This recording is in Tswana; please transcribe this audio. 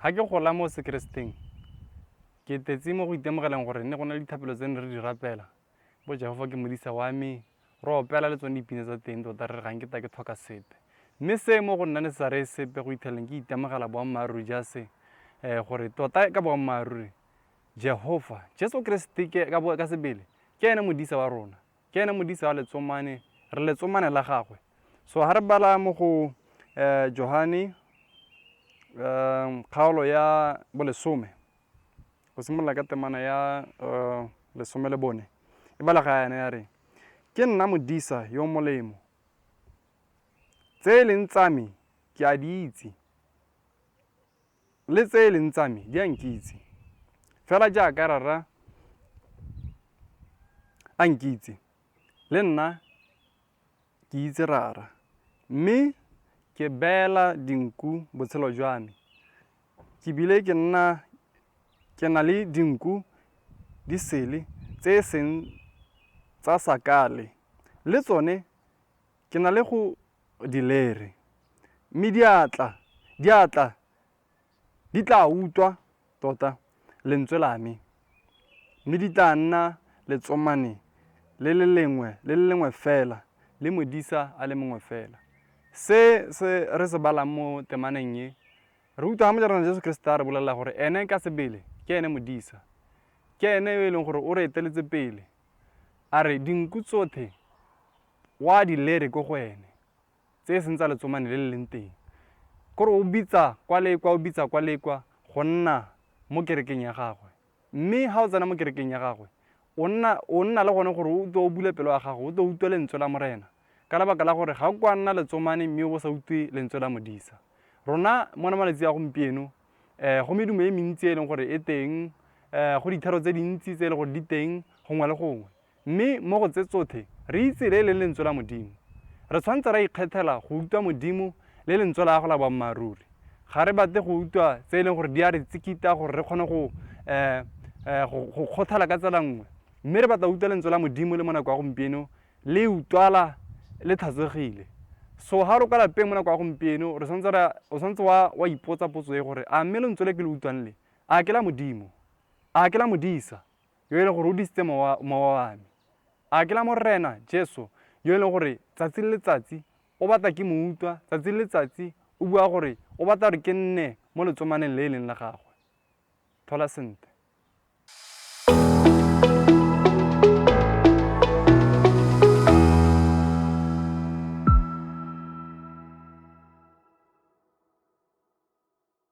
Ga ke gola mo sekereseteng, ke tetse mo go itemogeleng gore ne go na le dithapelo tse ne re di rapela, bo Jehofa ke modisa wa me, re opela le tsone dipina tsa teng tota re re ga nketa ke tlhoka sepe. Mme se mo go nna ne se sa reye sepe go itheleng ke itemogela boammaaruri ja se, gore tota ka boammaaruri Jehofa, Jesu Keresete ka sebele ke ene modisa wa rona. Ke ene modisa wa letsomane, re letsomane la gagwe. So ga re bala mo go Johane kgaolo ya bolesome, go simolola ka temana ya 14, e bala ga yana ya re, Ke nna modisa yo o molemo, tse e leng tsa me ke a di itse, le tse e leng tsa me di a nkitse, fela jaaka Rara a nkitse, le nna ke itse Rara, mme ke beela dinku botshelo jwa me. Ke bile ke nna ke na le dinku di sele tse e seng tsa sakale, le tsone ke na le go di lere, mme di a tla, di a tla, di tla utlwa tota lentswe la me, mme di tla nna letsomane le le lengwe le le lengwe fela, le modisa a le mongwe fela. Se se re se balang mo temaneng e, re utlwa ga Morena Jesu Keresete a re bolelela gore ene ka sebele ke ene modisa, ke ene yo e leng gore o re eteletse pele, a re dinku tsothe wa di lere ko go ene, tse e seng tsa letsomane le le leng teng. Kore o bitsa kwa le kwa, o bitsa kwa le kwa go nna mo kerekeng ya gagwe. Mme ha o tsena mo kerekeng ya gagwe, o nna, o nna le gone gore o tlo o bule pelo ya gago, o tlo utlwe lentswe la Morena. Ka lebaka la gore ga o kwa nna letsomane mme o bo sa utlwe lentswe la modisa. Rona mo malatsi a gompieno, go medumo e mentsi e leng gore e teng, go dithero tse dintsi tse e leng gore di teng gongwe le gongwe. Mme mo go tse tsothe, re itse le e leng lentswe la Modimo. Re tshwanetse ra ikgethela go utlwa Modimo le lentswe la gagwe la boammaaruri. Ga re batle go utlwa tse e leng gore di a re tsikita gore re kgone go, go kgothala ka tsela nngwe. Mme re batla go utlwa lentswe la Modimo le mo nako ya gompieno le utlwala le tlhatswegile. So ga re kwa lapeng mo nako ya gompieno, re tshwanetse ra, o tshwanetse wa, wa ipotsa potso e gore, a mme lentswe le ke le utlwang le, a ke la Modimo? A ke la modisa? Yo e leng gore o disitse mowa, mowa wa me. A ke la Morena Jesu, yo e leng gore tsatsi le letsatsi o batla ke mo utlwa, tsatsi le letsatsi o bua gore o batla gore ke nne mo letsomaneng le e leng la gagwe. Thola sentle.